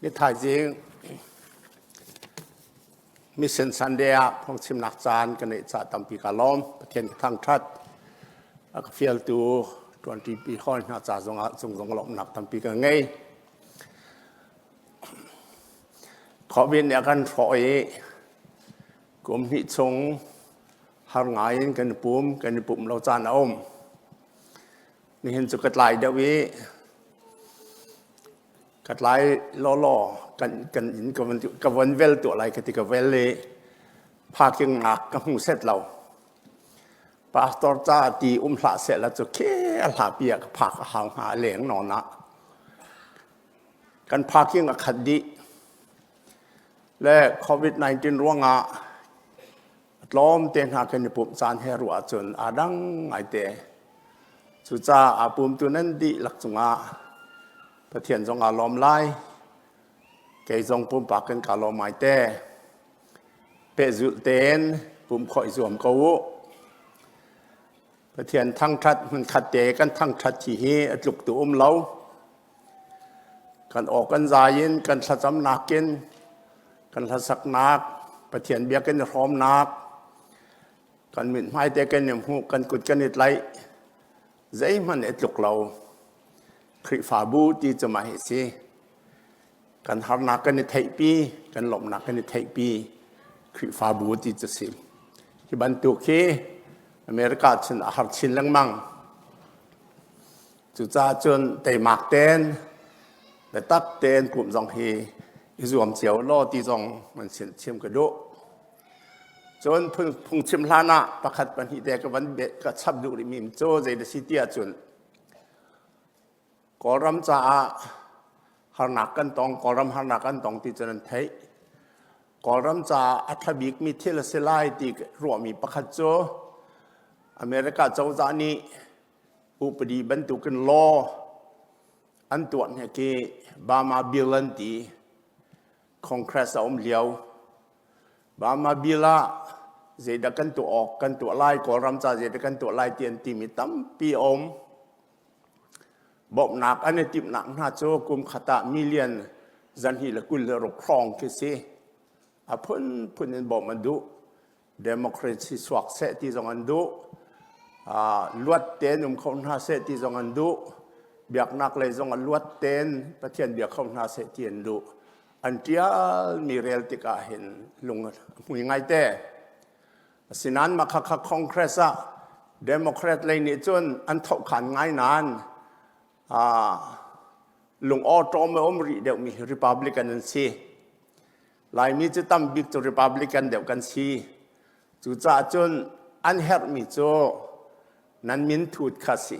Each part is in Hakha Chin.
Ni thaizing Mission Sunday ah phungchimnak caan ka neih ca tampi ka lawm. Pathian ka thangṭhat. A ka fialtu ṭuanṭipi hawi hna ca zongah cung zong lawmhnak tampi ka ngei. Covid nih a kan hrawh i kum hnih chung har ngai in kan i pum, kan i pumh lo caan a um. Nihin cu ka tlai deuh i ka tlai lawlaw kan kan inn ka von ka von vel tuah lai ka ti ka vel i parking nak ka hmu set lo. Pastor ca ti um hlah seh la cu khe a hla pi ah ka phak a hau hnga a leng nawn ah. Kan parking a khat dih. Le COVID-19 ruangah A tlawmte hna kan i pumh caan he ruah ahcun aa dang ngaite. Cucaah aa pumtu nan dihlak cungah Pathian zong aa lawm lai. Kei zong pumpak in kaa lawm ngaite. Pehzulh tein pumh khawh i zuam ko u. Pathian thangṭhat hmunkhat te kan thangṭhat hi hi a tluk tu um lo. Kan aw kan zai in kan thlacamnak in kan hlasaknak Pathian biakinn i hrawmnak kan mithmai te kan i hmuh kan kut kan i tlaih zeihmanh i tluk lo Khrihfabu ti cu mah hi si kan harnak kan i theihpi kan lawmhnak kan i theihpi Khrihfabu ti cu si hi bantuk hi America cun a har chin lengmang Cucaah cun teimak tein biatak tein pumh zong hi i zuam cio law ti zong man sin chim ka duh. Cun phungchim hlan ah pakhat pahnih te ka van ka chap duh rihmi cu zei da si ti ahcun Kawlram caah harnak kan tong, Kawlram harnak kan tong ti cu nan theih. Kawlram caah a ṭha bikmi thil a si lai ti ruahmi pakhat cu America cozah nih upadi bantukin law an tuah hnek i Bama Bill an ti. Congress a um lio. Bama Bill ah zeidah kan tuah awk kan tuah lai, Kawlram ca zeidah kan tuah lai ti an timi tampi a um. Bawmhnak an i timhnak hna cu kum khat ah million 226 hrawng khi si. A phunphun in bawmh an duh. Democracy suak seh ti zong an duh. Luat tein um kho hna seh ti zong an duh. Biaknak lei zong a luat tein Pathian bia kho hna seh ti an duh. An ṭialmi rel tikah hin lung a hmui ngaite. Asinain mah khakha Congress ah Democrat lei nih cun an thohkhan ngai nain lung awṭawm a um rih deuhmi hi Republican an si. Laimi cu tam bik cu Republican deuh kan si. Cucaah cun an herhmi cu nan min thut kha si.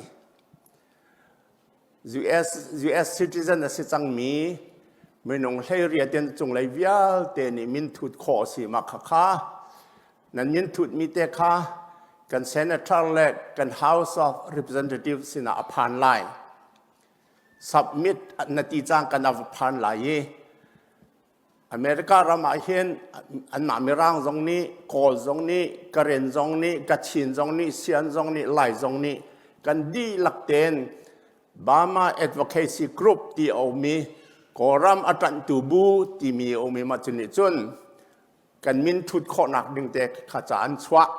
US, US citizen a si cangmi minung hleiriat in cunglei vialte nih min thut khawh a si ma kha kha nan min thutmi te kha kan senator le kan House of Representatives sinah a phan lai. Submit na ti cang kan a va phan lai i America ram ah hin anmah Mirang zong nih, Kawl zong nih, Karen zong nih, Kachin zong nih, Sian zong nih, Lai zong nih kan dihlak tein Burma Advocacy Group ti a um i Kawlram a ṭanhtu bu timi a um i mah cu nih cun kan min thut khawhnak ding te kha ca an chuah.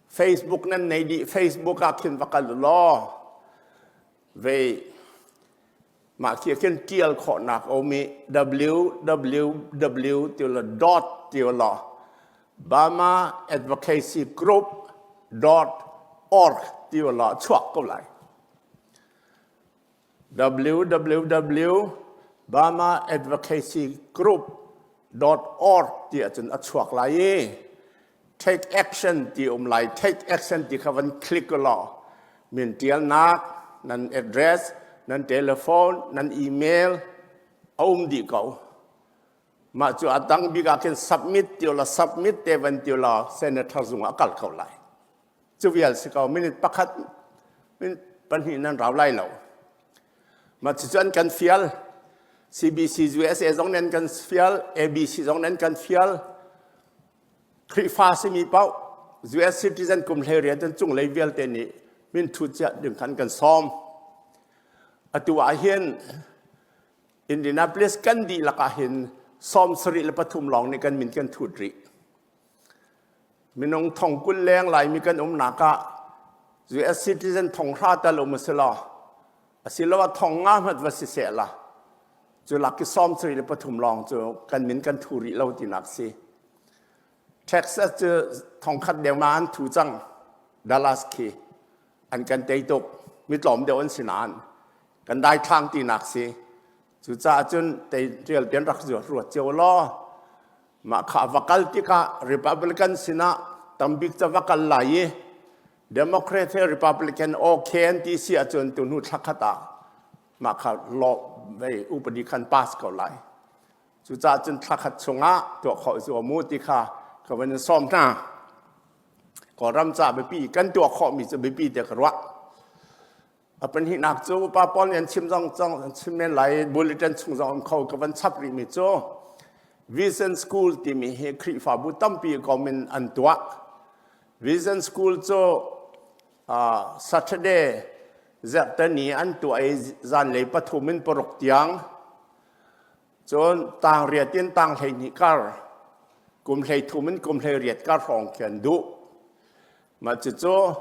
Facebook nan nei dih, Facebook ah khin va kal u law vei Mah khi khin ṭial khawhnak a um i www ti law dot ti law Burma Advocacy Group dot org ti law chuak ko lai. www Burma Advocacy Group dot org ti ahcun a chuak lai i take action ti um lai take action ti kha van click law min ṭialnak nan address nan telephone nan email a um dih ko mah cu a dang bik ah khin submit ti la submit te van ti la senator zung ah kal ko lai cu vial si ko minute pakhat minute pahnih nan rau lai lo mah cu an kan fial CBC USA zong nan kan fial ABC zong nan kan fial Khrihfa simi paoh US citizen kum hlei rian cun cunglei vialte nih min thut cia ding khan kan sawm. Atu ah hin Indianapolis kan dihlak ah hin 73 lawng nih kan min kan thut rih. Minung thong 20 leng Laimi kan umnak ah US citizen thong hra tal um a si law, asiloah thong nga hmanh va si seh la, cu lak i 73 lawng cu kan min kan thu rih lo tinak si. Texas cu thong khat dengmang an thu cang. Dallas khi an kan tei tuk. Mi tlawm deuh an si nain kan daithlang tinak si. Cucaah cun tei rial ten rak ruat cio law mah kha va kal tikah Republican sinah tambik ca va kal lai i Democrat he Republican okay an ti si ahcun tuhnu thla khat ah mah kha law vei upadi khan pass ko lai. Cucaah cun thla khat chungah tuah khawh zuam u ti kha ka van in sawm hna. Kawlram ca biapi kan tuah khawhmi cu biapi tiah ka ruah. A pahnihnak cu upa pawl nih an chim zong zong an chim men lai bulletin chung zong um kho ka van chap rihmi cu Vision School timi hi Khrihfabu tampi kom in an tuah. Vision School cu Saturday zarhteni an tuah i zanlei 3 in 6 tiang cun tang riat in tang 12 kar kum 13 in kum 18 kar hrawng khi an duh. Mah cucu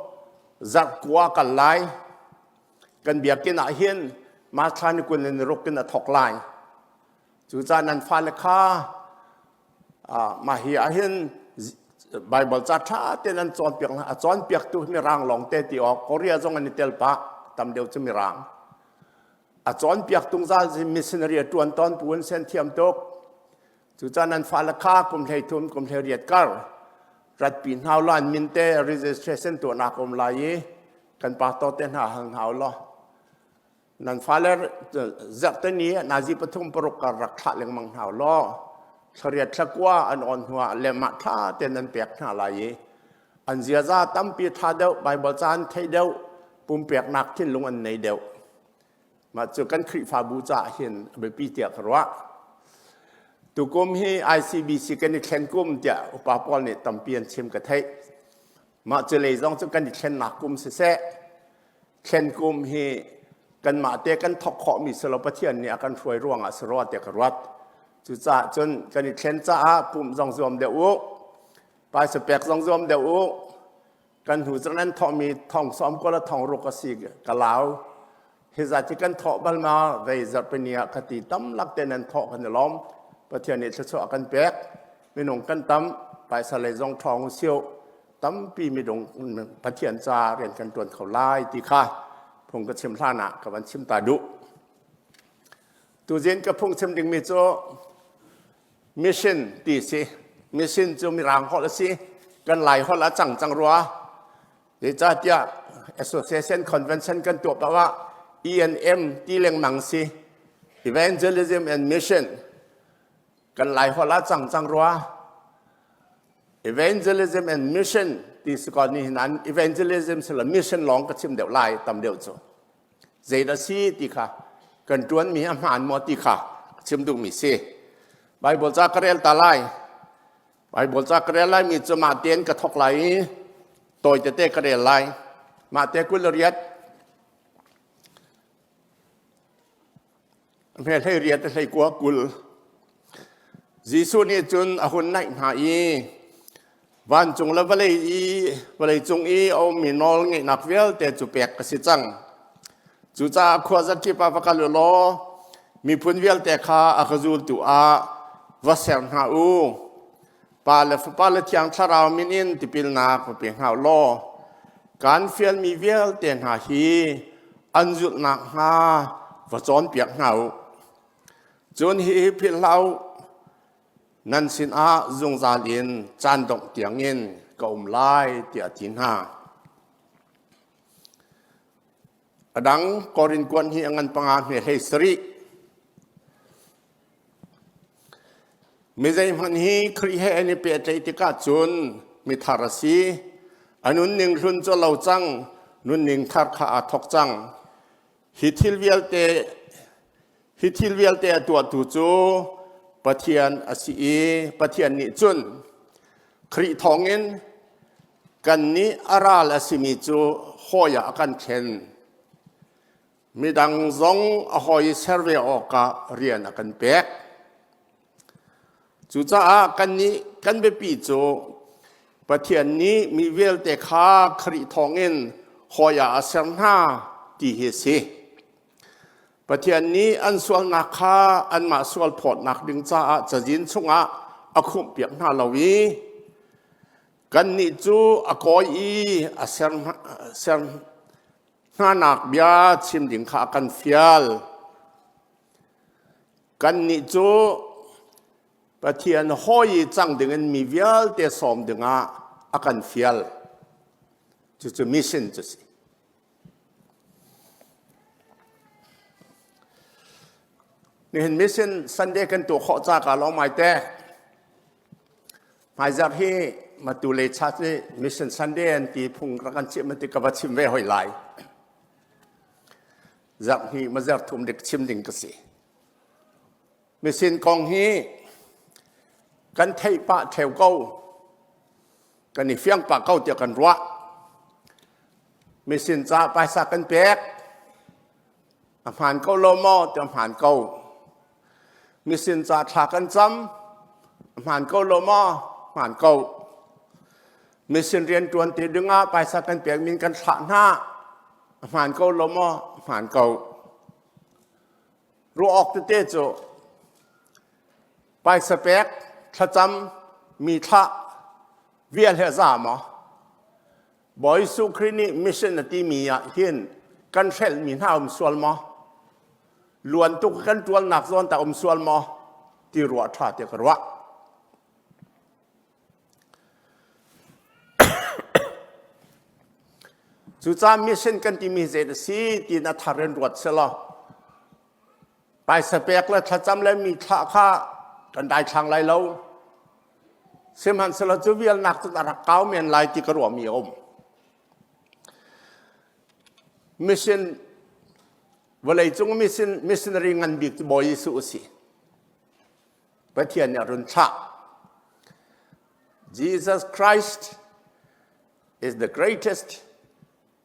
zarh kua kal lai. Kan biakinn ah hin March thla ni 26 in a thawk lai. Cucaah nan fale kha mah hi ah hin Baibal ca ṭha tein an cawnpiak hna. A cawnpiaktu Mirang lawng te ti awk Korea zong an i tel pah. Tam deuh cu Mirang. A cawnpiak tungzal missionary a ṭuan tawn pu an sen thiam tuk. Cucaah nan fale kha kum 13 kum 18 kar ratpi hna law an min te registration tuahnak um lai i kan pastor te hna hal hna law nan fale zarhteni nazi 3 6 kar rak thlah lengmang hna law thlariat thlakua an on hnuah le mah thla te nan pek hna lai i an ziaza tampi tha deuh Bible ca an thei deuh pumpeknak thinlung an nei deuh. Mah cu kan Khrihfabu caah hin a biapi tiah ka ruah. Tukum hi ICBC kan i thlen kum tiah upa pawl nih tampi an chim ka theih. Mah cu lei zong cu kan i thlennak kum siseh, thlen kum hi kanmah te kan thawk khawhmi si lo Pathian nih a kan hruai ruangah si rua tiah ka ruat. Cucaah cun kan i thlen caah pumh zong zuam deuh u, paisa pek zong zuam deuh u, Kan hnu cun an thawhmi thong 90 le thong ruk a si ka lau. Hi zat hi kan thawh bal ma vei zarhpini ah ka ti tam lak te nan thawh kan i lawm. Pathian nih thluachuah a kan pek. Minung kan tam, paisa lei zong ṭhawng u sio. Tampi midung Pathian ca rian kan ṭuan kho lai ti kha phung ka chim hlan ah ka van chim ta duh. Tuzin ka phung chim dingmi cu Mission ti si. Mission cu Mirang holh a si. Kan Lai holh a cang cang rua. Zeicahtiah Association Convention kan tuah paoh ah E&M ti lengmang si. Evangelism and Mission. Kan Lai holh a cang cang rua. Evangelism and Mission ti si ko ni hin evangelism si lo mission lawng ka chim deuh lai tam deuh cu. Zeidah si ti kha kan ṭuanmi a hmaan maw ti kha chim duhmi si. Baibal ca ka rel ta lai. Baibal ca ka rel laimi cu mah tein ka thawk lai i tawi tete ka rel lai. Mah te 28 hme 18 hlei kua 20. Jesuh nih cun a hun naih hna i vancung le vawlei i vawleicung i a ummi nawl ngeihnak vialte cu pek ka si cang. Cucaah khua zakip ah va kal u law miphun vialte kha a ka zultu ah va ser hna u. Pa le Fapa le Thiang Thlarau min in tipilnak va pe hna u law kaan fialmi vialte hna hi an zulh nakhnga va cawnpiak hna u. Cun hihi philh hlah u, nan sinah zungzal in caan dongh tiangin ka um lai, tiah a ti hna. A dang Korin kuan hi a ngan panga hme 17. Mi zeihmanh hi Khrih he an i pehtlaih tikah cun mithar a si. A nunning hlun cu a lo cang, nunning thar kha aa thawk cang. Hi thil vialte hi thil vialte a tuahtu cu Pathian a si i Pathian nih cun Khrih thawngin kannih a ral a simi cu hawi ah a kan thlen. Midang zong a hawi ser ve awkah rian a kan pek. Cucaah kannih kan biapi cu Pathian nih mi vialte kha Khrih thawngin hawi ah a ser hna ti hi a si. Pathian nih an sualnak kha anmah sual phawtnak ding caah cazin chungah a khumhpiak hna lo i kannih cu a kawi i a ser ser hnanak bia chim ding kha a kan fial. Kannih cu Pathian hawi i cang dingin mi vialte sawm dingah a kan fial. Cucu mission cu si. Nihin mission Sunday kan tuah khawh ca ka lawm ai te. Hmaizarh hi matu le chat i mission Sunday an ti phung rak kan chim ti ka va chim ve hoi lai. Zarh hnih ma zarh thum dik chim ding ka si. Mission kong hi kan theih pah theo ko. Kan i fiang pah ko tiah kan ruah. Mission ca paisa kan pek. A hmaan ko lo maw tiah hmaan ko. Mission ca thla kan cam. A hmaan ko lo maw? Hmaan ko. Mission rian ṭuan ti dingah paisa kan pek min kan thlah hna. A hmaan ko lo maw? Hmaan ko. Ruah awk tete cu paisa pek, thlacam, mi thlah vial he za maw? Bawi Jesuh Khrih nih mission a timi ah hin kan hrelhmi hna um sual maw? Luan tuk kan ṭualnak zawn ta um sual maw? Ti ruah ṭha ti ka ruah. Cucaah mission kan timi zei a si tiin a thar in ruat selaw paisa pek le thlacam le mi thlah kha kan daithlang lai lo. Sihmanhsehlaw cu vialnak cu a rak kau men lai ti ka ruahmi a um. Mission vawleicung mission missionary ngan bik cu Bawi Jesuh a si. Pathian nih a run thlah. Jesus Christ is the greatest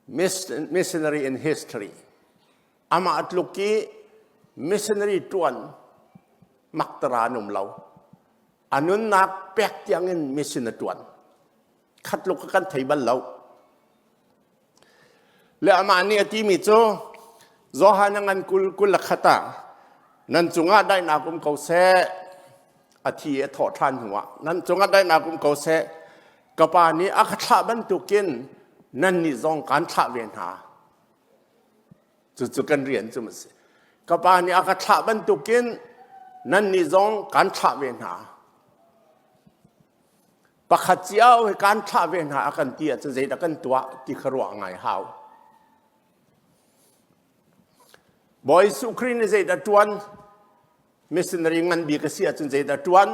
missionary in history. Amah tluk i missionary ṭuan maktara an um lo. A nunnak pek tiangin mission a ṭuan. Khat luk kan thei bal lo. Le amah nih a timi cu Johan a ngan kul kul le khat ah nan cungah daihnak um ko seh a thi a thawh ṭhan hnuah nan cungah daihnak um ko seh ka pa nih a ka thlah bantukin nannih zong kaan thlah ve hna cucu kan rian cu a si ka pa nih a ka thlah bantukin nannih zong kaan thlah ve hna Pakhat cio hi kaan thlah ve hna a kan ti ahcun zeidah kan tuah ti kha ruah ngai hau. Bawi Jesuh Khrih nih zeidah ṭuan? Missionary ngan bik a si ahcun zeidah ṭuan?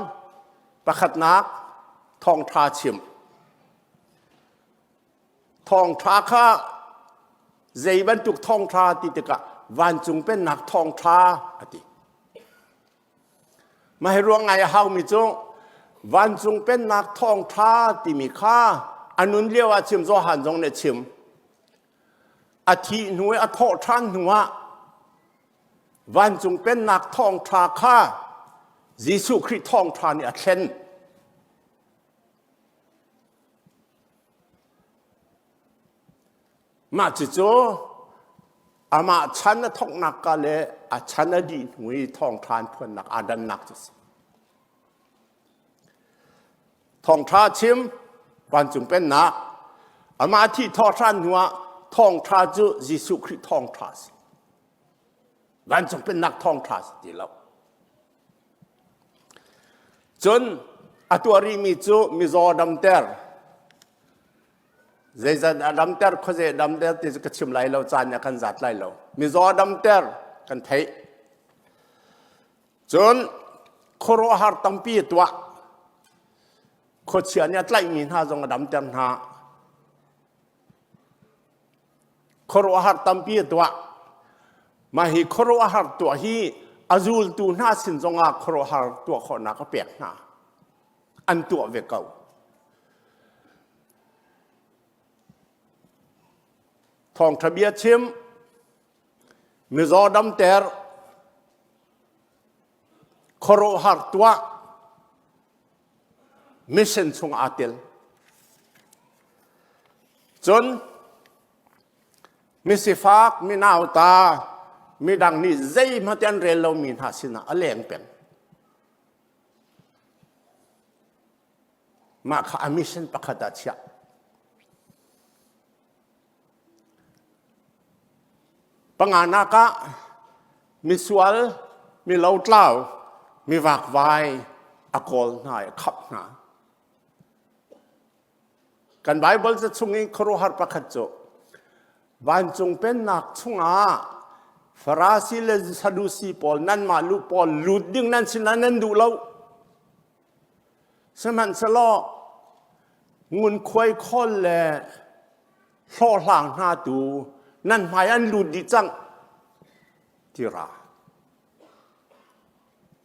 Pakhatnak, thawngṭha chim. Thawngṭha kha zei bantuk thawngṭha ti tikah vancung pennak thawngṭha a ti. Mah hi ruang ngai a haumi cu vancung pennak thawngṭha timi kha a nun lio ah chim Johan zong nih a chim. A thih hnu i a thawh ṭhan hnu ah vancung pennak thawngṭha kha Jesuh Khrih thawngṭha nih a thlen. Mah cucu amah chan a thawknak ka le a chan a dih hnu i thawngṭha an phuannak aa dannak cu a si. Thawngṭha chim vancung pennak amah thih thawhṭhan hnuah thawngṭha cu Jesuh Khrih thawngṭha a si. Vancung pennak thawngṭha a si ti lo. Cun a tuah rihmi cu mizaw damter Zeizat a damter khuaze damter ti cu ka chim lai lo caan nih a kan zat lai lo. Mizaw damter kan theih. Cun khuaruahhar tampi a tuah. Khuachia nih a tlaihmi hna zong a damter hna. Khuaruahhar tampi a tuah. Mah hi khuaruahhar tuah hi a zultu hna sin zongah khuaruahhar tuah khawhnak a pek hna. An tuah ve ko. Thawngṭha bia chim. Mizaw damter, khuaruahhar tuah, mission chung aa tel. Cun misifak, minauta, midang nih zeihmanh an rel lomi hna sinah a leng peng. Mah kha a mission pakhat ah chiah. Panganak ah misual, mi lotlau, mi vakvai a kawl hna i a khap hna. Kan Baibal ca chung i khuaruahhar pakhat cu vancung pennak chungah Farasi le Sadusi pawl nanmah lu pawl lut ding nan sinah nan duh lo. Sihmanhsehlaw ngunkhuai khawl le hlawhhlang hna tu nan hmai an lut dih cang ti ra.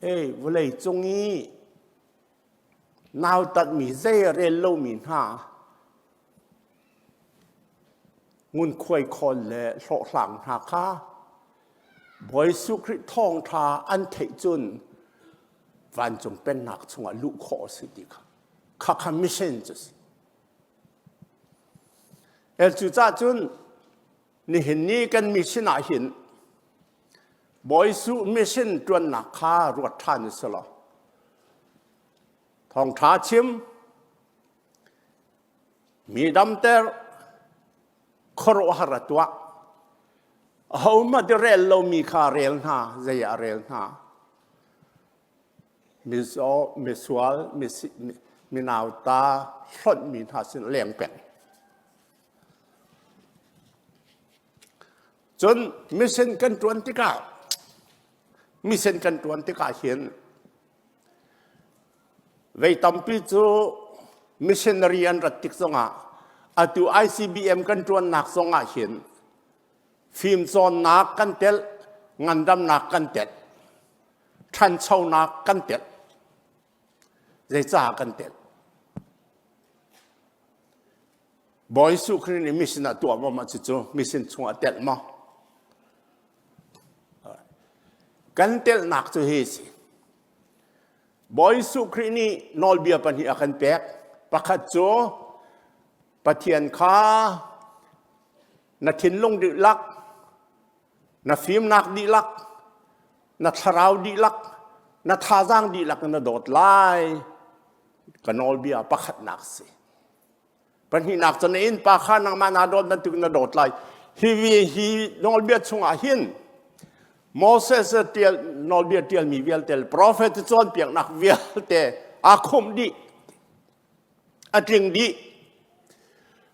Ei, vawlei cung i nautatmi zei a rel lomi hna ngunkhuai khawl le hlawhhlang hna kha Bawi Jesuh Khrih thawngṭha an theih cun vancung pennak chungah luh khawh a si ti kha khakha mission cu si. El cu cah cun nihin ni kan mission ah hin Bawi Jesuh mission ṭuannak kha ruat ṭhan u sih law thawngṭha chim mi damter khuaruahhar a tuah ahohmanh i rel lomi kha rel hna zei ah rel hna mizaw misual minauta hlonhmi hna sin leng peng cun mission kan ṭuan tikah mission kan ṭuan tikah hin Vei tampi cu missionary an rat tik zongah atu ICBM kan ṭuannak zongah hin fimcawnnak kan telh, ngandamnak kan telh, ṭhanchonak kan telh. Zeicah kan telh? Bawi Jesuh Khrih nih mission ah tuah maw mah cucu mission chungah telh maw? Kan telhnak cu hi si. Bawi Jesuh Khrih nih nawlbia pahnih a kan pek. Pakhat cu Pathian kha na thinlung dihlak, na fimnak dihlak, na thlarau dihlak, na thazaang dihlak in na dawt lai. Ka nawlbia pakhatnak si. Pahnihnak cu na innpa kha nangmah naa dawt bantuk na dawt lai. Hi hi nawlbia chungah hin Moses tial nawlbia tialmi vialte le profet cawnpiaknak vialte aa khumh dih. A tling dih.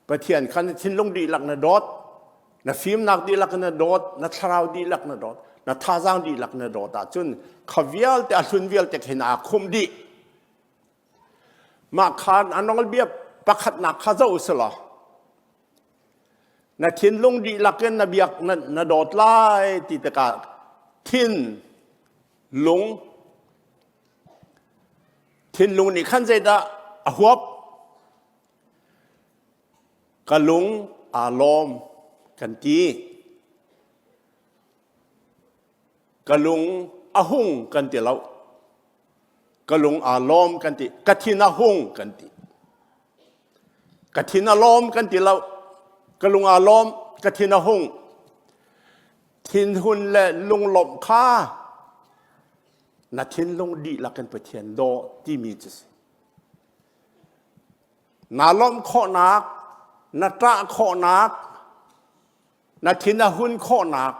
Pathian kha na thinlung dihlak na dawt, na fimnak dihlak na dawt, na thlarau dihlak na dawt, na thazaang dihlak na dawt ahcun kha vialte a hlun vialte khin aa khumh dih. Mah khan a nawlbia pakhatnak kha zoh u law na thinlung dihlak in na biak na, na dawt lai ti tikah thin lung thinlung nih khan zeidah a huap ka lung aa lawm kan ti Ka lung a hung kan ti lo. Ka lung aa lawm kan ti. Ka thin a hung kan ti. Ka thin a lawm kan ti lo. Ka lung aa lawm, ka thin a hung. Thinhun le lunglawmh kha na thinlung dihlak in Pathian daw timi cu si. Naa lawmh khawhnak, na ṭah khawhnak, Na thin a hun khawhnak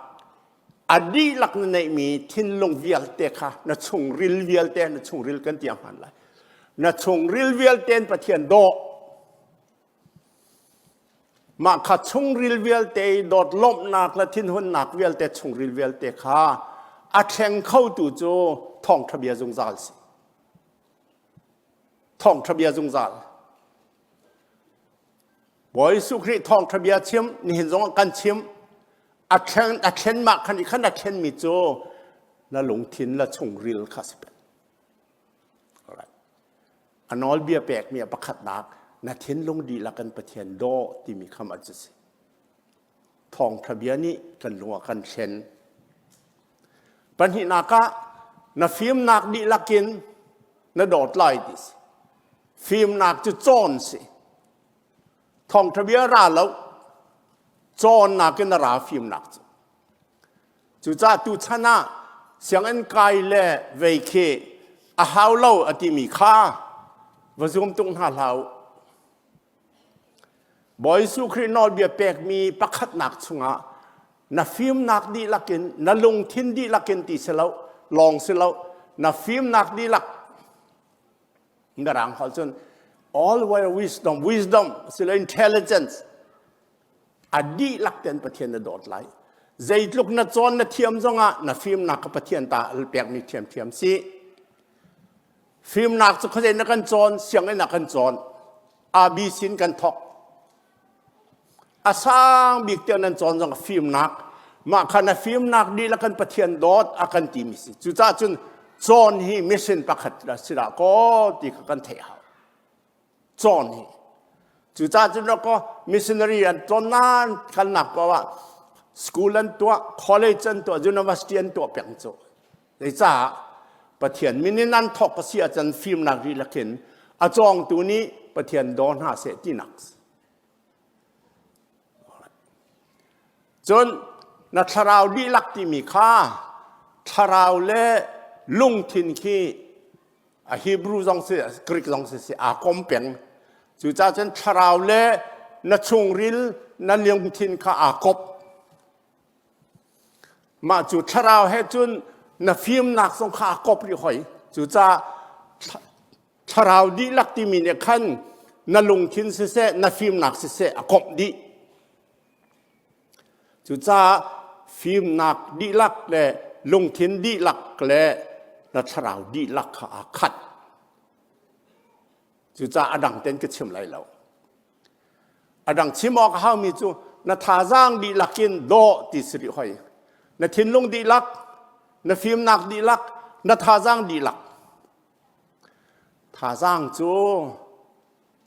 a dihlak na neihmi thinlung vialte kha na chungril vialte na chungril kan ti hman lai. Na chungril vialte in Pathian dawh. Mah kha chungril vialte i dawt lawmhnak le thinhunnak vialte chungril vialte kha a thleng khotu cu thawngṭha bia zungzal si. Thawngṭha bia zungzal. Bawi Jesuh Khrih thawngṭha bia chim nihin zong kan chim a thlen a thlen mah khan i khan a thlenmi cu na lungthin la chungril kha si peng. Alright. A nawlbia pekmi a pakhatnak na thinlung dihlak in Pathian daw timi kham a si. Thawngṭha bia nih kan lung a kan thlen. Pahnihnak ah na fimnak dihlak in na dawt lai ti si. Fimnak cu cawn si. Thawngṭha bia ra lo. Cawnnak in a ra fimnak cu. Cucaah tuchan ah sianginn kai le vei khi a hau lo a timi kha va zum tuk hna hlah u. Bawi Jesuh Khrih nawlbia pekmi pakhatnak chungah na fimnak dihlak in na lungthin dihlak in ti si lo lawng si lo na fimnak dihlak mirang holh cun all way wisdom wisdom silo intelligence a dihlak ten Pathian na dawt lai zeitluk na cawn na thiam zongah na fimnak ka Pathian ta pekmi thiamthiam si Fimnak cu khuazei na kan cawn, sianginn ah kan cawn. ABC in kan thawk. A sang bik tiang nan cawn zong fimnak. Mah kha na fimnak dihlak kan Pathian dawt a kan timi si. Cucaah cun cawn hi mission pakhat si dah kaw ti kha kan theih hau. Cawn hi. Cucaah cun kaw missionary an cawn nan kalnak paoh ah school an tuah, college an tuah, university an tuah peng cu. Zeicah Pathian min in an thawk a si ahcun fimnak dihlak in a cawngtu nih Pathian daw hna seh tinak. Cun na thlarau dihlak timi kha thlarau le lungthin khi a Hebrew zong si Greek zong si si aa kom peng. Cucaah cun thlarau le na chungril na lungthin kha aa kop. Mah cu thlarau he cun na fimnak zong kha a kop rih hoi. Cucaah thlarau dihlak timi nih khan na lungthin siseh, na fimnak siseh a komh dih. Cucaah fimnak dihlak le lungthin dihlak le na thlarau dihlak kha aa khat. Cucaah a dang ten ka chim lai lo. A dang chim awk a haumi cu na thazaang dihlak in daw ti si rih hoi. Na thinlung dihlak, na fimnak dihlak, na thazaang dihlak. Thazaang cu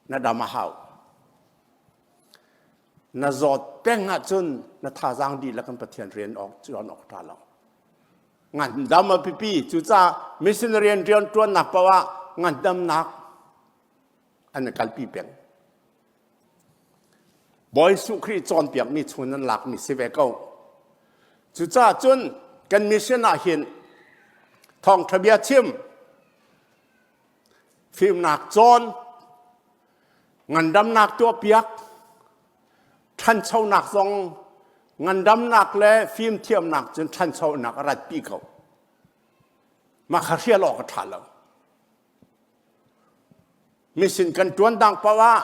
na dam a hau. Na zawt peng ahcun na thazaang dihlak in Pathian rian awk ṭuan awk ṭha lo. Ngandam a pipi. Cucaah missionary rian ṭuannak paoh ah ngandamnak an i kalpi peng. Bawi Jesuh Khrih cawnpiakmi chung nan lakmi si ve ko. Cucaah cun kan mission ah hin thawngṭha bia chim, fimnak cawn, ngandamnak tuahpiak, ṭhanchonak zong ngandamnak le fimthiamnak cun ṭhanchonak a ratpi ko. Mah kha hrial awk a ṭha lo. Mission kan ṭuan dang paoh ah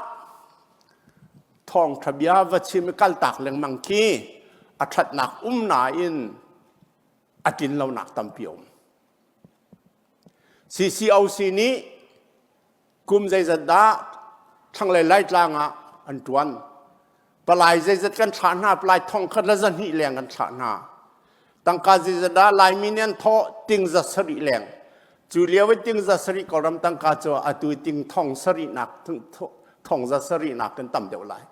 thawngṭha bia va chim i kaltak lengmang khi a ṭhatnak um nain a tlinlonak tampi a um. CCOC nih kum zeizat dah thlanglei Laitlang ah an ṭuan. Palai zeizat kan thlah hna, palai thong khat le zahnih leng kan thlah hna. Tangka zeizat dah Laimi nih an thawh ting za sarih leng. Cu lio i ting za sarih Kawlram tangka cu atu i ting thong sarih nak thong za sarih nak kan tam deuh lai.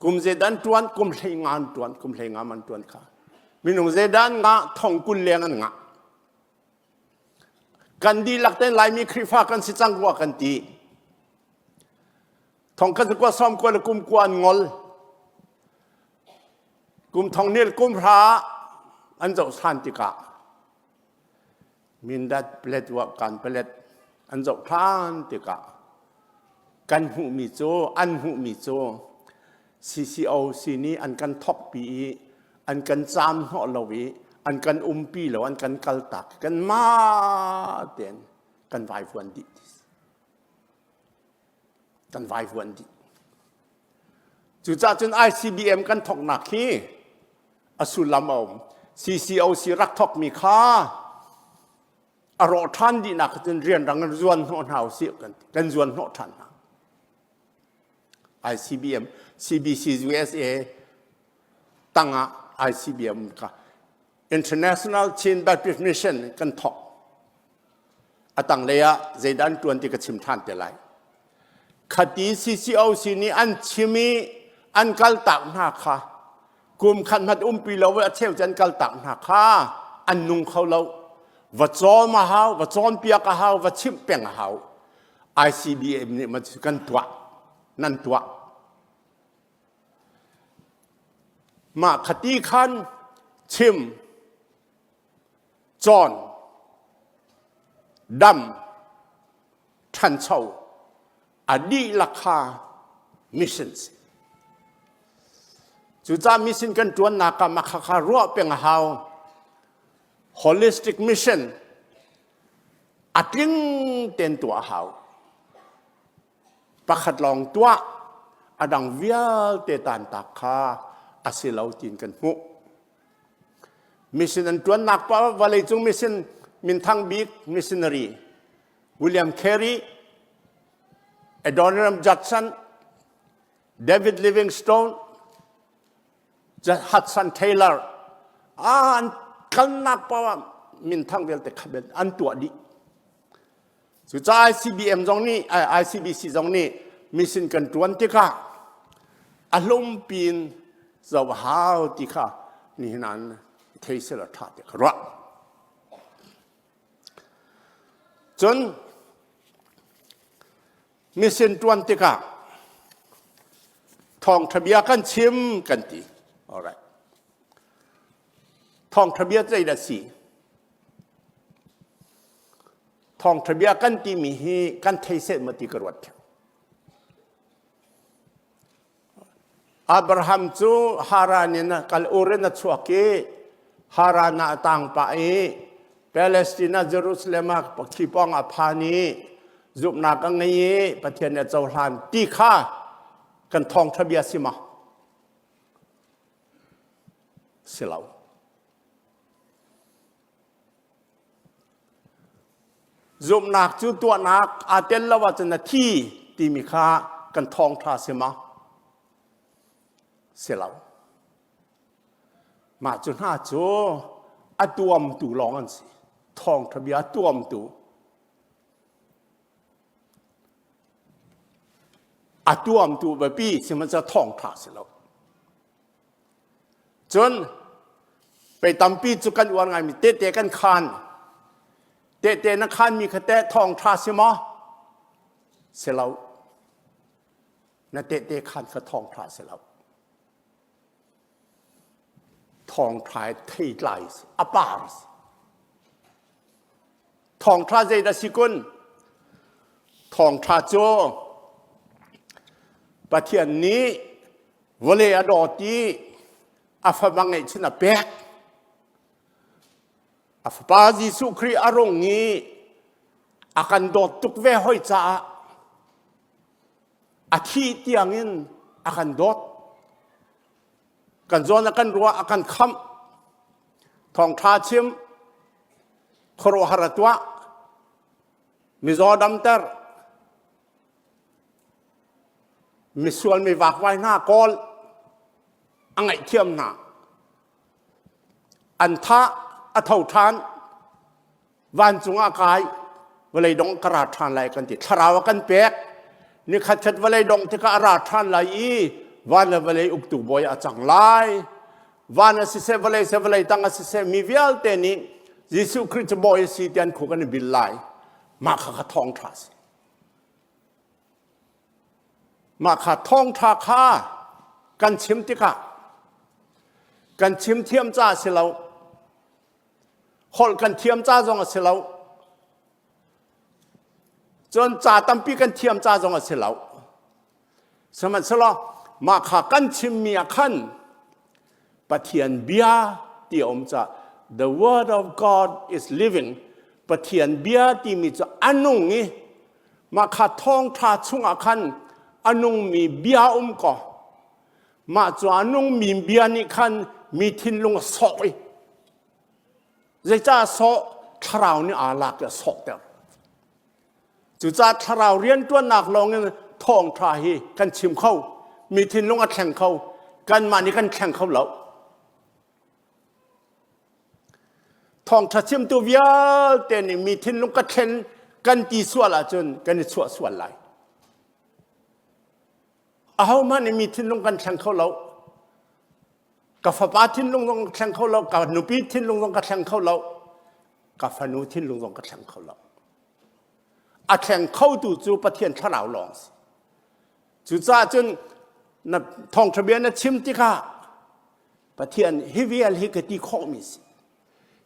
Kum zeidan ṭuan, kum hlei nga an ṭuan, kum hlei nga man ṭuan kha. Minung zeidan nga thong kul leng an ngah. Kan dihlak tein Laimi Khrihfa kan si cang rua kan ti. Thong kan kua som kua le kum kua an ngol. Kum thong nil kum hra an zoh than tikah Mindat Paletwa kan palet an zoh than tikah kan hmuhmi cu an hmuhmi cu CCOC nih an kan thokpi i an kan caam hnawh lo i an kan umpi lo an kan kaltak kanmah tein kan vaivuan dih kan vaivuan dih cucaah cun ICBM kan thoknak hi a sullam a um CCOC rak thokmi kha a rawh ṭhan dihnak cun rianrang in zuan hnawh hna usih kan kan zuan hnawh ṭhan hna ICBM CBC USA tangah ICBM kha International Chin Baptist Mission kan thawk a tanglei ah zeidah an ṭuan ti ka chim ṭhan te lai khati CCOC nih an chim i an kaltak hna kha. Kum khat hmanh umpi lo a cheu cu an kal tak hna kha an nung kho lo. Va cawm a hau, va cawnpiak a hau, va chimh peng a hau. ICBM nih ma kan tuah, nan tuah. Mah khati khan chim, cawn, dam, ṭhancho a dihlak kha mission si. Cucaah mission kan ṭuannak ah mah khakha ruah peng a hau. Holistic mission a tling tein tuah a hau. Pakhat lawng tuah, a dang vialte tantak kha a si lo tiin kan hmuh. Mission an ṭuannak pa vawleicung mission minthang bik missionary William Carey, Adoniram Judson, David Livingstone, Hudson Taylor an kalnak paoh ah minthang vialte kha an tuah dih. Cucaah ICBM zong nih ICBC zong nih mission kan ṭuan tikah a hlumpi in zoh hau ti kha nihin an thei selaw ṭha ti ka ruah. Cun mission ṭuan tikah thawngṭha bia kan chim kan ti. Alright. Thawngṭha bia zeidah si? Thawngṭha bia kan timi hi kan thei seh maw ti ka ruat ṭheo. Abraham cu Haran in kal Ur in a chuak i Haran ah a tang pah i Palestine Jerusalem ah khi pawng a phan i zumhnak a ngei i Pathian nih a cohlan ti kha kan thawngṭha bia si ma? Si lo. Zumhnak cu tuahnak aa tel lo ahcun a thi timi kha kan thawngṭha si ma? Si lo. Mah cu hna cu a tuamtu lawng an si. Thawngṭha bia a tuamtu. A tuamtu biapi sihmanhsehlaw thawngṭha si lo. Cun pei tampi cu kan uar ngaimi tehte kan khaan. Tehte na khaanmi kha teh thawngṭha si maw? Si lo. Na tehte khaan kha thawngṭha si lo. Thawngṭha i theitlai si, a par si. Thawngṭha zeidah si kun? Thawngṭha cu Pathian nih vawlei a dawt i a fapa ngeihchun a pek. A fapa Jesuh Khrih a rung i a kan dawt tuk ve hoi caah a thih tiangin a kan dawt. Kan zawn a kan ruah, a kan khamh. Thawngṭha chim, khuaruahhar a tuah, mizaw damter, misual mi vakvai hna kawl a ngaihthiam hna. An thah, a tho ṭhan, vancung ah kai, vawlei dong ka ra ṭhan lai kan ti. Thlarau a kan pek. Nikhat khat vawlei dong tikah a ra ṭhan lai i van le vawlei uktu bawi a cang lai. Van a siseh, vawlei seh, vawlei tang a siseh, mi vialte nih Jesuh Khrih cu bawi a si ti an khuk an i bil lai. Mah kha kha thawngṭha a si. Mah kha thawngṭha kha kan chim tikah kan chim thiam caah si lo, holh kan thiam ca zong a si lo, cun ca tampi kan thiam ca zong a si lo. Sihmanhsehlaw mah kha kan chimmi ah khan Pathian bia ti a um caah the word of God is living Pathian bia timi cu a nung i mah kha thawngṭha chungah khan a nungmi bia um kaw mah cu a nungmi bia nih khan mi thinlung a sawh i zeicah sawh thlarau nih aa lak i a sawhter Cucaah thlarau rianṭuannak lawngin thawngṭha hi kan chim kho. Mi thinlung a thleng kho. Kanmah nih kan thleng kho lo. Thawngṭha chimtu vialte nih mi thinlung ka thlen kan ti sual ahcun kan i chuah sual lai. Ahohmanh nih mi thinlung kan thleng kho lo. Ka fapa thinlung zong ka thleng kho lo, ka nupi thinlung zong ka thleng kho lo, ka fanu thinlung zong ka thleng kho lo. A thleng khotu cu Pathian thlarau lawng si. Cucaah cun na thawngṭha bia na chim tikah Pathian hi vial hi ka ti khawhmi si.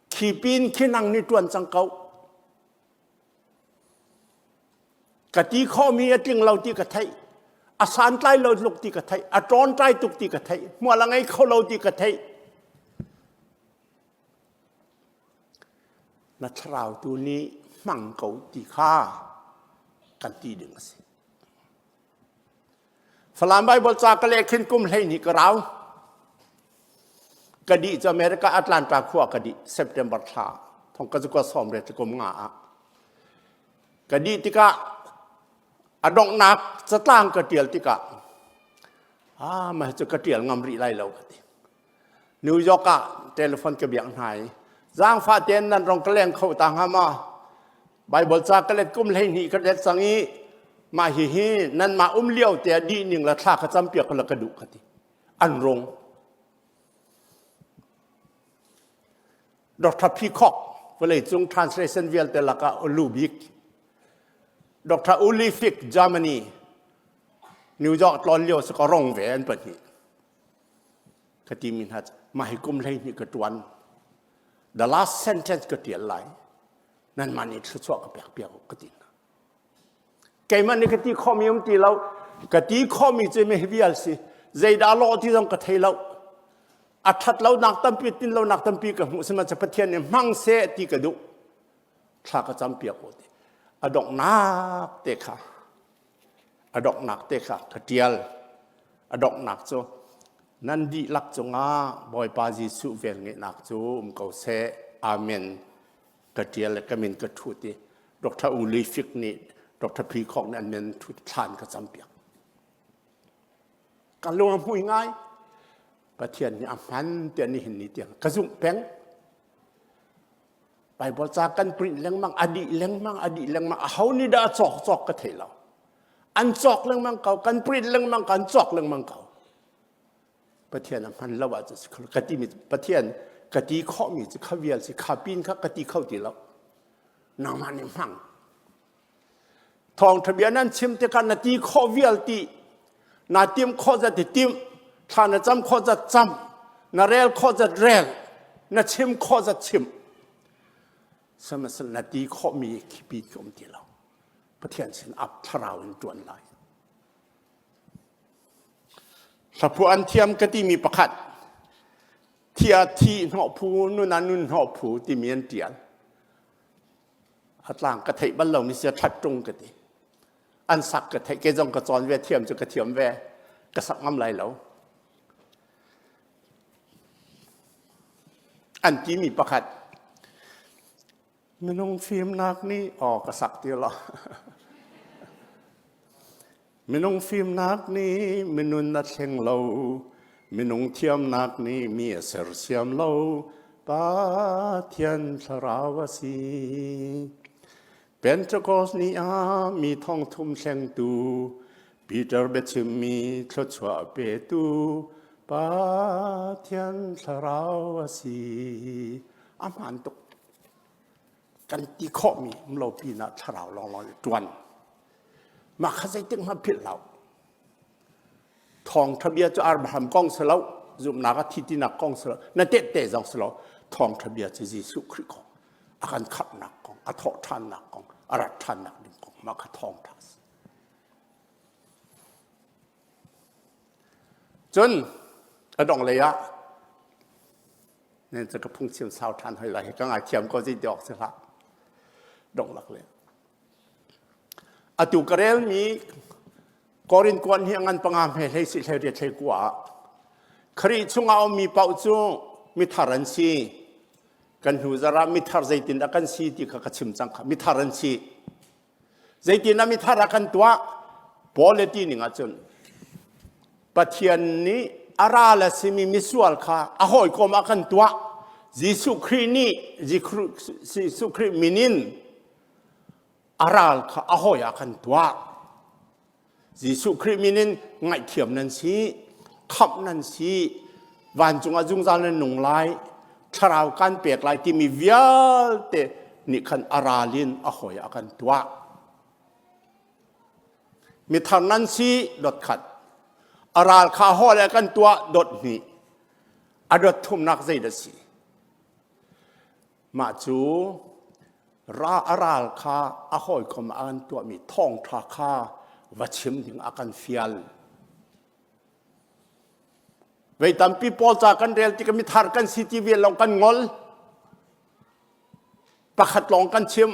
Khi pin khi nang nih ṭuan cang ko. Ka ti khawhmi a tling lo ti ka theih. A santlai lo tluk ti ka theih. A ṭawnṭai tuk ti ka theih. Hmual a ngei kho lo ti ka theih. Na thlarau tu nih hmang ko ti kha kan ti ding a si. Falam Bible ca ka leh khin kum 12 ka rau. Ka dih cu America Atlanta khua ka dih September thla thong ka zuka som re kum nga ah. Ka dih tikah a donghnak catlang ka tial tikah ah mah cu ka tial ngam rih lai lo ka ti. New York ah telephone ka biak hna i zaangfah tein nan rong ka leng kho ta hnga maw? Bible ca ka let kum 12 ka let cang i mah hihi nanmah um lio te ah dih ning la thla ka cam piak la ka duh ka ti. An rung. Dr. Peacock vawleicung translation vialte lakah lu bik. Dr. Uli Fick Germany New York tlawn lio si ka rong ve an pahnih. Ka timi hna mah hi kum 12 ka tuan. The last sentence ka tial lai. Nanmah nih thluachuah ka pek piak ka ti hna. Keimah nih ka ti khawhmi um ti lo. Ka ti khawhmi cu mi vial si. Zeidah lawh ti zong ka thei lo. A ṭhat lonak tampi, tin lonak tampi ka hmuh sihmanhsehlaw Pathian nih hmang seh ti ka duh. Thla ka cam piak u ti. A donghnak te kha a donghnak te kha ka ṭial. A donghnak cu nan dihlak cungah Bawipa Jesuh velngeihnak cu um ko seh. Amen. Ka ṭial le ka min ka ṭhut i Dr. Uli Fik nih Dr. Peacock nih an min ṭhut thlan ka campiak. Ka lung a hmui ngai. Pathian nih a hman tiah nihin ni tiang ka zumh peng. Bible ca kan print lengmang, a dih lengmang, a dih lengmang. Aho nih dah a cawk cawk ka thei lo. An cawk lengmang ko, kan print lengmang ko, an cawk lengmang ko. Pathian a hman lo ahcun ka timi Pathian ka ti khawhmi cu kha vial si kha pin kha ka ti kho ti lo. Nangmah nih hmang. Thawngṭha bia nan chim tikah na ti khawh vial ti na tim khawh zat i tim thla na cam khawh zat cam na rel khawh zat rel na chim khawh zat chim sihmanhsehlaw na ti khawhmi khi pi khi um ti lo Pathian sin ap thlarau in ṭuan lai Hlaphuah an thiam ka timi pakhat thia thi hnawh phu nun ah nun hnawh phu timi an ṭial a tlang ka theih bal lomi sia ṭhat ṭung ka ti an sak ka theih ke zong ka cawn ve thiam cu ka thiam ve ka sak ngam lai lo an timi pakhat minung fimnak nih aw ka sak ti lo minung fimnak nih minun a thleng lo minung thiamnak nih mi a sersiam lo Pathian thlarau a si Pentecost ni ah mi thongthum thlengtu Peter biachimmi thluachuah petu Pathian thlarau a si a hmaan tuk kan ti khawhmi um lo pinah thlarau lawnglawng i ṭuan mah kha zeitik hmanh philh lo thawngṭha bia cu Abraham kong si lo zumhnak a thi tinak kong si lo na tehte zong si lo thawngṭha bia cu Jesuh Khrih kong a kan khamhnak kong a thawh ṭhannak kong a rat ṭhannak ding kong mah kha thawngṭha a si cun a dong lei ah Nen cu ka phungchim sau ṭhan hoi lai hi ka ngaithiam ko zei ti awk si hlah. Donglak le. Atu ka relmi Korin kuan hi a ngan panga hme hlei si hlei riat hlei kua ah Khrih chungah ummi paoh cu mithar an si. Kan hnu zarh ah mithar zeitindah kan si ti kha ka chim cang kha. Mithar an si. Zeitin ah mithar ah kan tuah? Paul le ti ning ahcun Pathian nih a ral a simi misual kha a hawikom ah kan tuah. Jesuh Khrih nih Jesuh Khrih min in a ral kha a hawi ah kan tuah. Jesuh Khrih min in ngaihthiam nan si, khamh nan si. Vancung ah zungzal nan nung lai, thlarau kan pek lai timi vialte nih khan a ral in a hawi a kan tuah. Mithar nan si dot khat. A ral kha haw le kan tuah dot hnih. A dot thumnak zei dah si? Mah cu ra a ral kha a hawikom ah an tuahmi thawngṭha kha va chim ding a kan fial. Vei tampi Paul ca kan rel tikah mithar kan si ti vial lawng kan ngol. Pakhat lawng kan chim.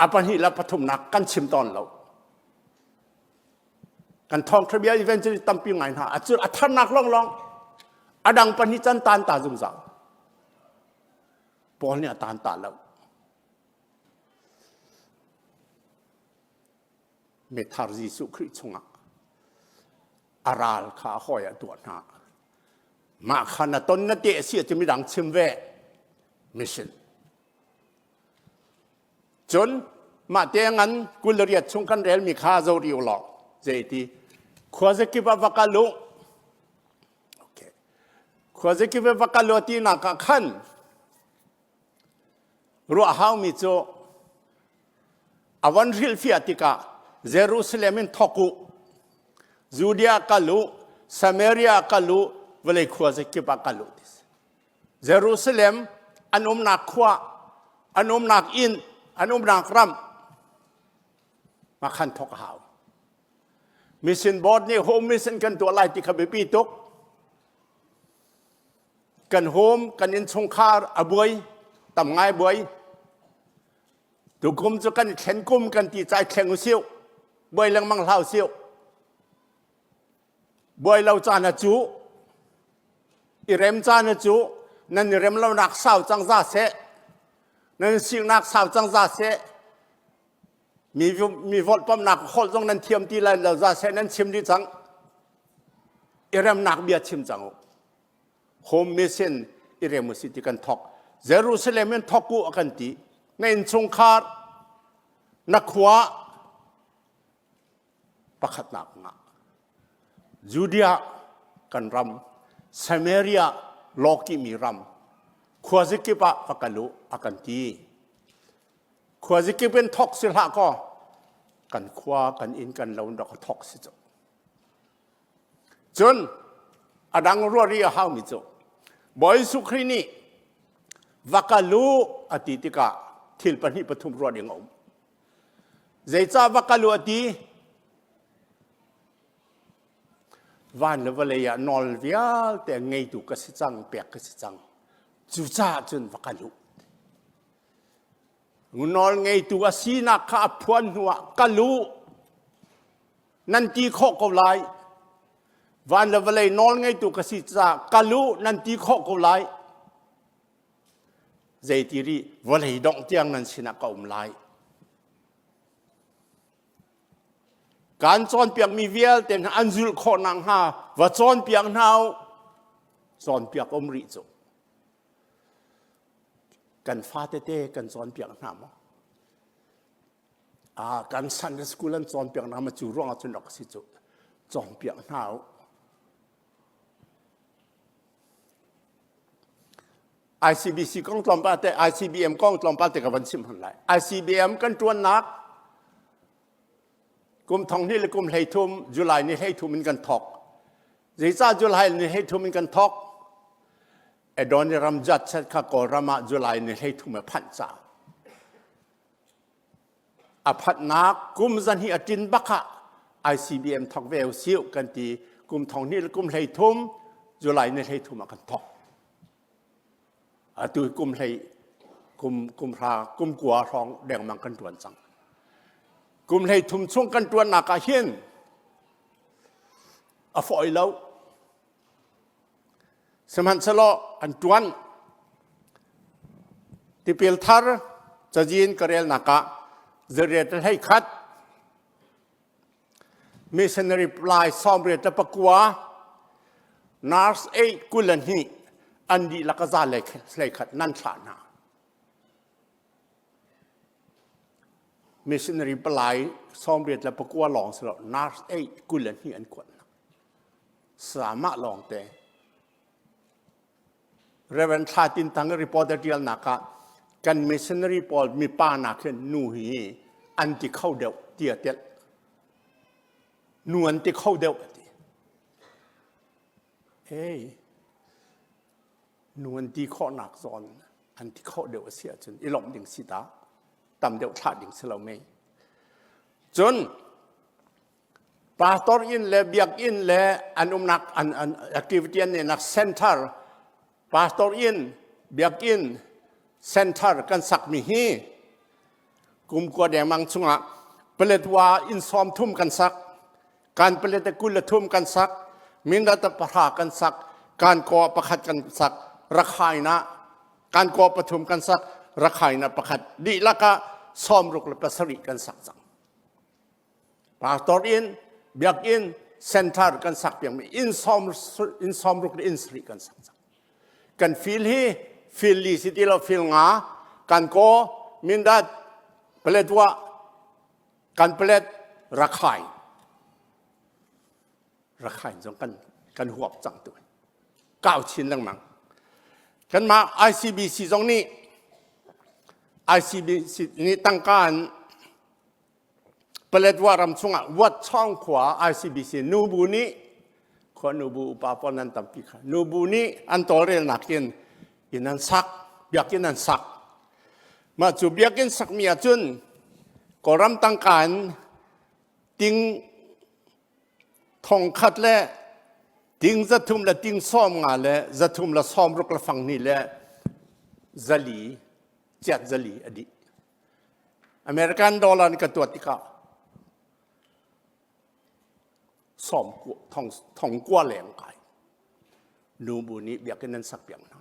A pahnih le pathumnak kan chim tawn lo. Kan thawngṭha bia evangelist tampi ngai hna. A cu a tharnak lawnglawng a dang pahnih can tan ta zungzal. Paul nih a tan ta lo. Mithar Jesuh Khrih chungah a ral kha a hawi a tuah hna. Mah kha na ton na te a si ahcun midang chim ve. Mission. Cun mah te ngan 28 chung kan relmi kha zo rih u law zeiti khuazakip ah va kal u. Okay. Khuazakip ah va kal u tinak ah khan ruah haumi cu a von hrilhfiah tikah Jerusalem in thawk u, Judea kal u, Samaria kal u, vawlei khuazakip ah kal u ti si. Jerusalem an umnak khua, an umnak inn, an umnak ram ma khan thawk a hau. Mission board nih home mission kan tuah lai ti kha biapi tuk. Kan home, kan innchungkhar a buai, tam ngai buai. Tukum cu kan thlen kum kan ti cai thleng usiu. Buai lengmang hlau siu. Buai lo caan a cu. I rem caan a cu. Nan i rem lonak sau cang za seh. Nan siknak sau cang za seh. Mi mi volhpamnak holh zong nan thiam ti lai lo za seh nan chim dih cang. I remnak bia chim cang u. Home mission i rem usih ti kan thok. Jerusalem in thok u a kan ti. Na innchungkhar, na khua, pakhatnak ngah. Judea kan ram, Samaria lawkihmi ram, khuazikip ah va kal u a kan ti. Khuazikip in thok si hlah kaw, kan khua, kan inn, kan lo in rak thok si cu. Cun a dang ruah rih a haumi cu Bawi Jesuh Khrih nih va kal u a ti tikah thil pahnih pathum ruah ding a um. Zeicah va kal u a ti? Van le vawlei ah nawl vialte ngeitu ka si cang, pek ka si cang. Cucaah cun va kal u. Nawl ngeitu a sinak kha a phuan hnuah kal u. Nan ti khawh ko lai. Van le vawlei nawl ngeitu ka si caah kal u nan ti khawh ko lai. Zeiti rih vawlei dongh tiang nan sinah ka um lai. Kan cawnpiakmi vialte hna an zulh khawh nakhnga va cawnpiak hna u. Cawnpiak um rih cu. Kan fa tete kan cawnpiak hna maw? Ah, kan Sunday school an cawnpiak hna ma cu ruangah cun rak si cu. Cawnpiak hna u. ICBC kong tlawmpal te ICBM kong tlawmpal te ka van chim hon lai. ICBM kan ṭuannak kum thong hnih le kum 13 July ni 13 in kan thawk. Zeicah July ni 13 in kan thawk? Adoniram Judson kha Kawlram ah July ni 13 a phanh caah. A phanhnak kum zahnih a ṭin bak ah ICBM thawk ve usih kan ti. Kum thong hnih le kum 13 July ni 13 ah kan thawk. Atu kum hlei kum kum hra kum kua hrawng dengmang kan ṭuan cang. Kum 13 chung kan ṭuannak ah hin a fawi lo. Sihmanhsehlaw an ṭuan. Tipil thar cazin ka relnak ah zariat le 11 missionary palai 89 nurse 8 22 an dihlak a za le 11 nan thlah hna. Missionary palai 89 lawng si lo nurse 8 22 an kuat hna. Samah lawngte. Reverend Thla Tin Thang report a ṭialnak ah kan missionary pawl mipa nak hin nu hi an ti kho deuh ti a telh. Nu an ti kho deuh a ti. Ei, nu an ti khawhnak zawn an ti khawh deuh a si ahcun i lawmh ding si ta. Tam deuh thlah ding si lo mei. Cun pastor inn le biakinn le an umnak an, an activity an neihnak center pastor inn biakinn center kan sakmi hi kumkua dengmang chungah Paletwa inn 30 kan sak kan palet 23 kan sak Mindat 10 kan sak kan kaw pakhat kan sak Rakhine ah kan kaw pathum kan sak Rakhine ah pakhat dihlak ah 67 kan sak cang. Pastor inn, biakinn, center kan sak piakmi inn sawm inn 60 le inn 7 kan sak cang. Kan fil hi fil li si ti lo fil nga kan kaw Mindat Paletwa kan palet Rakhine Rakhine zong kan kan huap cang tu kau chin lengmang. Kanmah ICBC zong nih ICBC nih tangka an Paletwa ram chungah Watchawng khua ICBC nubu nih khua nubu upa pawl nan tampi kha nubu nih an tawlrelnak in inn an sak biakinn an sak mah cu biakinn sakmi ahcun Kawlram tangka in ting 1,000 le ting 300 le ting 50 le 300 le 60 le fang hnih le 400 ciat 400 a dih. American dollar in ka tuat tikah sawm thong thong kua leng kai nubu nih biakinn an sak piak hna.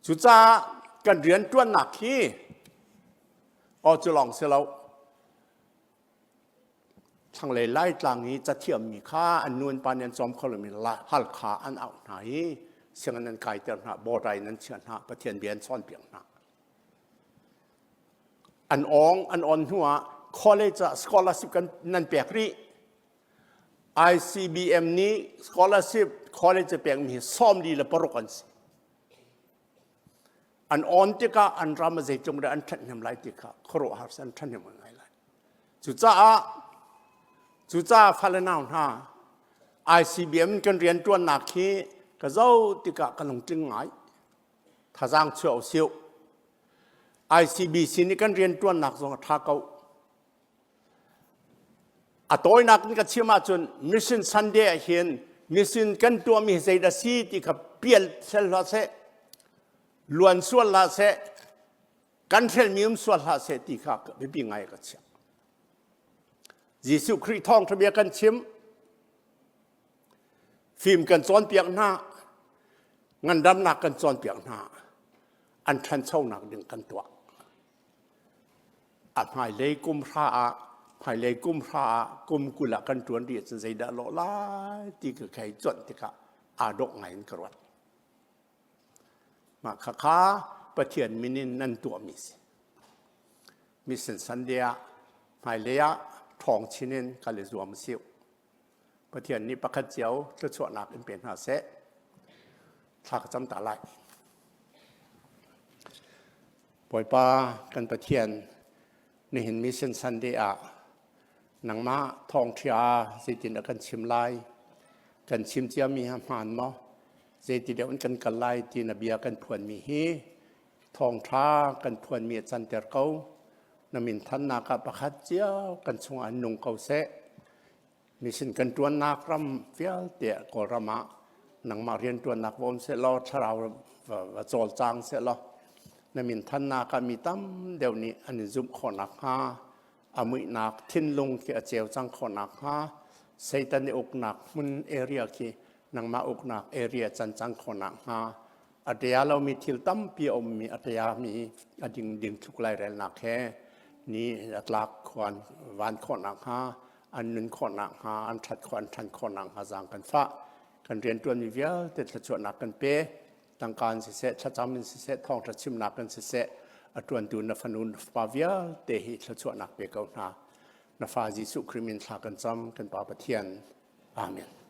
Cucaah kan rian ṭuannak hi aw cu lawng si lo thlanglei Laitlang i cathiammi kha an nu an pa nih an cawm kho lomi Halkha an auh hna i sianginn an kaiter hna bawrai in an chiah hna Pathian bia an cawnpiak hna. An awng an on hnuah college ah scholarship kan nan pek rih. ICBM nih scholarship college pekmi hi 46 an si. An on tikah an ram a zeitluk dah an ṭhathnem lai ti kha khuaruahhar an ṭhahnem ngai lai. Cucaah cucaah fale nau hna ICBM kan rianṭuannak hi ka zoh tikah ka lungtling ngai. Thazaang chuah usih. ICBC nih kan rianṭuannak zong a ṭha ko. A tawinak in ka chim ahcun Mission Sunday ah hin mission kan tuahmi zeidah si ti kha pial sel hlah seh, luan sual hlah seh, kan hrelmi um sual hlah seh ti kha biapi ngai ka chiah. Jesuh Khrih thawngṭha bia kan chim. Fim kan cawnpiak hna, ngandamnak kan cawnpiak hna, an ṭhanchonak ding kan tuah. A hmailei kum hra ah hmailei kum hra ah kum 20 ah kan ṭuan rih ahcun zeidah lawh lai ti ka khei cuanh tikah aa dawh ngai in ka ruat. Mah khakha Pathian min in nan tuahmi si. Mission Sunday ah hmailei ah ṭhawng chin in kal i zuam usih. Pathian nih pakhat cio thluachuahnak in pe hna seh. Thla ka cam ta lai. Bawipa kan Pathian, nihin Mission Sunday ah nangmah thawngṭhia zeitin a kan chim lai, kan chim ciami ha hmaan maw, zeiti deuh in kan kal lai ti na bia kan phuanmi hi thawngṭha kan phuanmi a canter ko. Na min thannak ah pakhat cio kan chungah nung ko seh. Mission kan ṭuannak ram vialte ah Kawlram ah nangmah rianṭuannak va um sehlaw thlarau va cawlcang sehlaw na min thannak ah mi tam deuh nih an in zumh khawh nakhnga a muihnak thinlung khi a ceu cang khawh nakhnga Satan i uknak hmun area khi nangmah uknak area can cang khawh nakhnga a ṭia lomi thil tampi a ummi a ṭiami a ding ding thluk lairelnak he ni a tlak khuan van khawh nakhnga an nun khawh nakhnga an ṭhat khawh an ṭhan khawh nakhnga zaang kan fah kan rianṭuanmi vialte thluachuahnak kan pe tangka in siseh thlacam in siseh thawngṭha chimnak in siseh a ṭuantu na fanu na fapa vialte hi thluachuahnak pe ko hna na fa Jesuh Khrih min thla kan cam kan Pa Pathian amen.